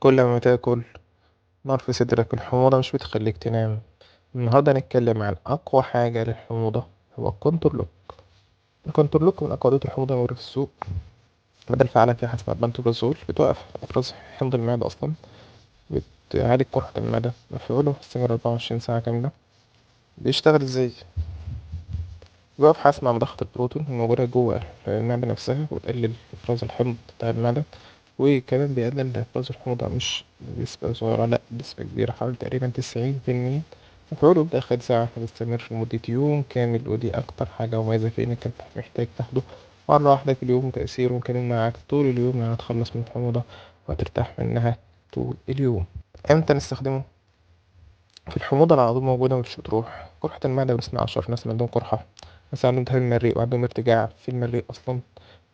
كل ما تاكل نار في صدرك، الحموضة مش بتخليك تنام. النهاردة هنتكلم عن أقوى حاجة للحموضة، هو الكونترلوك. الكونترلوك من أقوى أدوية الحموضة الموجودة في السوق. المادة الفعالة فيها اسمها بانتوبرازول، بتوقف إفراز حمض المعدة أصلا، بتعالج قرحة المعدة، مفعوله مستمر 24 ساعة كاملة. بيشتغل ازاي؟ بيوقف حاجة اسمها مضخة البروتون الموجودة جوه المعدة نفسها، وتقلل إفراز الحمض بتاع المعدة، وكمان بيقلل إفراز الحموضة، مش بنسبة صغيرة، لأ بنسبة كبيرة، حوالي تقريبا 90%. مفعوله بياخد ساعة، بيستمر لمدة يوم كامل، ودي أكتر حاجة مميزة فيه، إنك أنت محتاج تاخده مرة واحدة في اليوم، وتأثيره كمان معاك طول اليوم، يعني هتخلص من الحموضة وهترتاح منها طول اليوم. امتى نستخدمه؟ في الحموضة اللي على طول موجودة مش بتروح، قرحة المعدة بنسمع 10 ناس عندهم قرحة، ناس عندهم التهاب المريء وعندهم ارتجاع في المريء أصلا،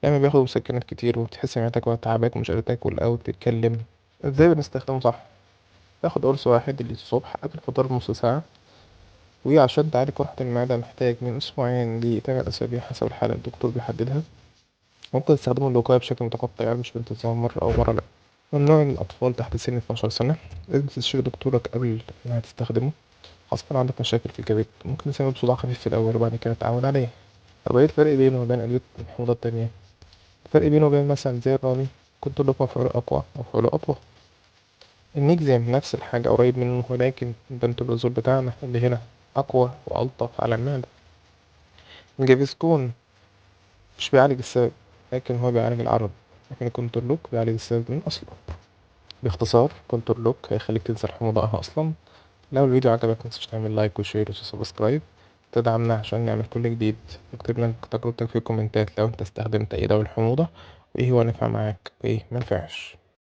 لما بياخدوا مسكنات كتير وبتحس إن معدتك تعباك ومش قادر تاكل أو تتكلم. ازاي بنستخدمه صح؟ تاخد قرص واحد الصبح قبل الفطار بنص ساعة، وعشان تعالج قرحة المعدة محتاج من أسبوعين لتمن أسابيع حسب الحالة الدكتور بيحددها. ممكن تستخدمه الوقاية بشكل متقطع، يعني مش بانتظام، مرة أو مرة لأ. ممنوع للأطفال تحت سن 12 سنة. لازم تستشير دكتورك قبل ما تستخدمه، خاصة لو عندك مشاكل في الكبد، ممكن يسبب صداع خفيف في الأول وبعد كده تتعود عليه. طب ايه الفرق بينه وبين أدوية الحموضة التانية؟ الفرق بينه وبين مثلا زي الرامي، كنترلوك مفعوله أقوى، مفعوله أطول. النيكزيم نفس الحاجة، قريب منه، ولكن البنتوبرازول بتاعنا اللي هنا أقوى وألطف على المعدة. الجافيسكون مش بيعالج السبب، لكن هو بيعالج العرض، لكن الكونترلوك بيعالج السبب من أصله. باختصار كونترلوك هيخليك تنسى الحموضة أصلا. لو الفيديو عجبك متنساش تعمل like و share و subscribe، تدعمنا عشان نعمل كل جديد. اكتب لنا تجربتك في الكومنتات لو انت استخدمت اي دواء الحموضة، وايه هو نفع معاك وايه منفعش.